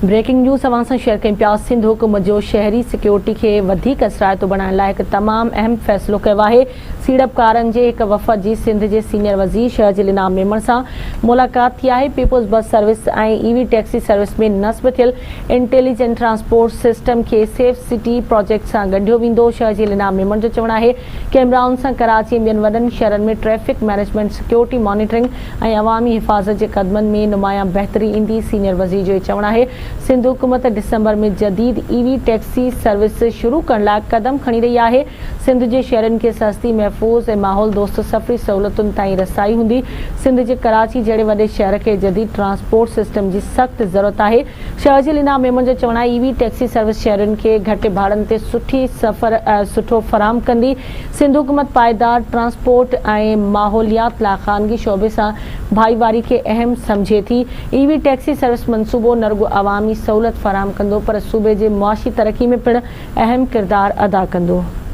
Breaking news اوهان سان share ڪيون پيا سنڌ حڪومت جو شهري سيڪيورٽي کي وڌيڪ اثرائتو بڻائڻ لاء هڪ تمام اهم فيصلو ڪيو آهي سيڙپڪارن جي هڪ وفد جي سنڌ جي سينيئر وزير شهرجيل انعام ميمڻ سان ملاقات ٿي آهي peoples bus service ۽ E V taxi service ۾ نصب ٿيل انٽيليجنٽ ٽرانسپورٽ سسٽم کي سيف سٽي پراجيڪٽ سان ڳنڍيو ويندو شهرجيل انعام ميمڻ جو چوڻ آهي ڪئميرائن سان ڪراچي ۽ ٻين وڏن شهرن ۾ ٽريفڪ مئنيجمينٽ، سيڪيورٽي مانيٽرنگ ۽ عوامي حفاظت جي قدمن ۾ نمايان بهتري ايندي، سينيئر وزير جو چوڻ آهي سنڌ حڪومت ڊسمبر ۾ جديد اي وي ٽيڪسي سروس شروع ڪرڻ لاء قدم کڻي رهي آهي، سنڌ جي شهرين کي سستي، محفوظ ۽ ماحول دوست سفري سهولتن تائين رسائي هوندي، سنڌ جي ڪراچي جهڙي وڏي شهر کي جديد ٽرانسپورٽ سسٽم جي سخت ضرورت آهي. شرجيل انعام ميمڻ جو چوڻ آهي اي وي ٽيڪسي سروس شهرين کي گهٽ ڀاڙن تي سٺي سفر سٺو فراهم ڪندي، سنڌ حڪومت پائيدار ٽرانسپورٽ ۽ ماحوليات لاء خانگي شعبي سان ڀائيواري کي اهم سمجهي ٿي، اي وي ٽيڪسي سروس منصوبو نه رڳو عوامي سهولت فراهم ڪندو پر صوبي جي معاشي ترقي ۾ پڻ اهم ڪردار ادا ڪندو.